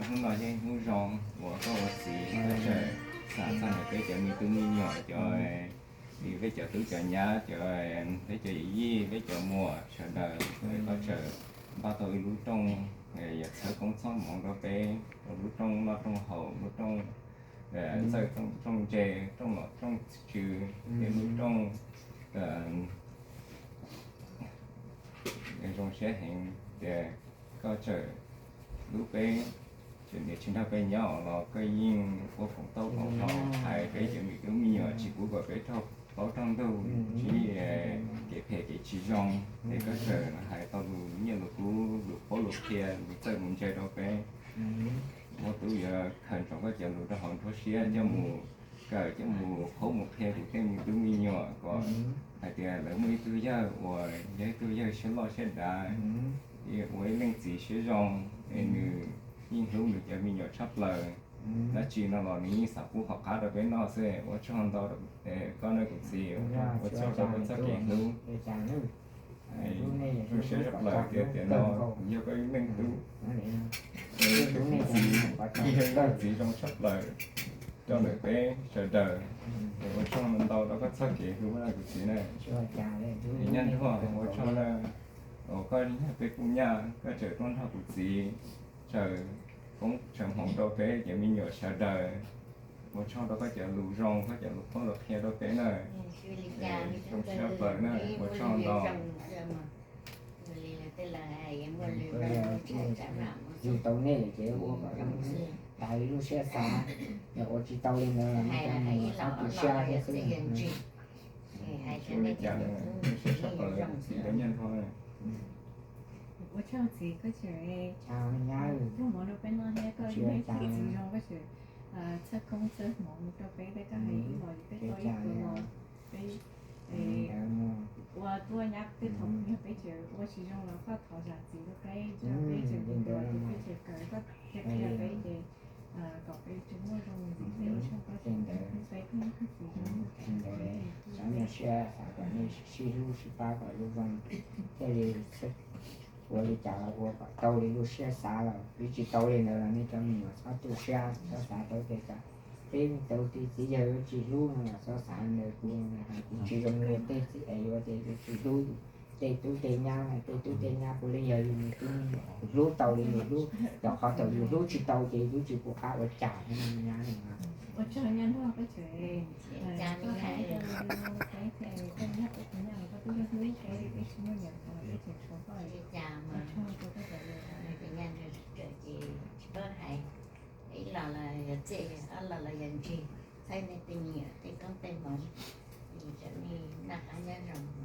Hnub no yeej hnub zoo uas koj ua txiv koj tseem xam txog ntawm peb cov me tub me nyuam, cov, peb cov tub cov nyab, cov, peb cov yij yij, peb cov muam sawv daws, koj tseem npaj tau ib lub rooj, yog txhawb koob txhawb hmoov rau peb, rau lub rooj noj rooj haus, lub rooj txawj rooj ntse, rooj nom rooj tswv, thiab lub rooj zoo siab heev tias koj tseem hlub peb, tseem niaj tsis nrog peb nyob los koj yeej ua koom taub koom hlau hais peb cov me tub me nyuam tsis pub kom peb raug plaub raug ntug, tsis kev phem kev tsis zoo, ces koj tseem hais tau lus nyiaj lus kub, lus qhuab lus qhia, lus txawj lus ntse rau peb. Muaj tub yuav khaws ntsoov koj cov lus rau hauv nruab siab coj mus kawm, coj mus qhuab mus qhia kuv tej me tub me nyuam kom hais tias lawv muaj ib tug yawg uas yog ib tug yawg siab loj siab dav, ua ib leej txiv siab zoo, es nws yeej hlub nws cov me nyuam tshaj plaws. Dab tsi no los nws yeej xav pub hauv qab rau peb noj xwb. Ua tsaug ntau, koj no kuv txiv, ua tsaug rau koj txoj kev hlub. Zoo siab tshaj plaws tias tiam no yog koj ib leej tub, ib leej txiv, ib leej txiv zoo tshaj plaws rau ntawm peb sawv daws. Ua tsaug ntau rau koj txoj kev hlub na kuv txiv na. Nyaj Ntsuag, ua tsaug na, uas koj yog peb poj nyaj koj tseem tuaj nrog kuv txiv tsaws koob tsaws hmoov rau peb cov me nyuam sawv daws. Ua tsaug rau koj cov lus zoo, koj cov lus qhuab lus qhia rau peb na. Zoo siab plaws na, ua tsaug ntau. Yug tau nej ces ua kom zoo tas li lub siab xav, yog ua tsis tau li ntawd los nej cov me nyuam txhob tu siab thiab xwb. Ua tsaug txiv, koj tseem tuaj hmoov rau peb noj thiab koj ib leeg txiv zoo koj tseem txhawb koob txhawb hmoov rau peb, peb koj hais ib los peb tau ib qho los peb ua tuaj nyab peb thaum yog peb tseem ua tsis zoo los koj thov zam txim rau peb, peb tseem ua ces peb tseem kawm koj qhia peb ces kom peb tseem muaj zoo ntxiv peb ua tsaug koj tseem hlub peb, koj ib leeg txiv zoo. Xav muaj siab xav kom nej sib hlub sib pab kom zoo zoo thiaj li ua li cas los ua kom tau li lub siab xav los twb tsis tau li ntawd los nej cov me nyuam txhob tu siab, txhob xav tau tias peb tau tej txiv yawg yuav tsis hlub no los txhob xav ntawd. Kuv hais kuv tsis zoo li tej txiv es yuav tias yuav tsis hlub tej tub tej nyab, tej tub tej nyab puav leej yog yus niag tub me nyuam, yus hlub tau li yus hlub, yog qhov thaum yus hlub tsis tau ces yus twb tsis pom qab ua cas thiab nyab. Ua tsaug nyab Ntsuag, koj tseem tuaj hais rau peb thiab koj yog peb tus nyab los koj twb hlub peb, peb tsis muaj niam tais los peb tseem tshuav koj. Ua tsaug rau koj cov lus. Ib los los yog txij, ob los los yog ntsig, txhawb nej tej me nyuam tej koob tej hmoov, cov nej noj qab nyob zoo.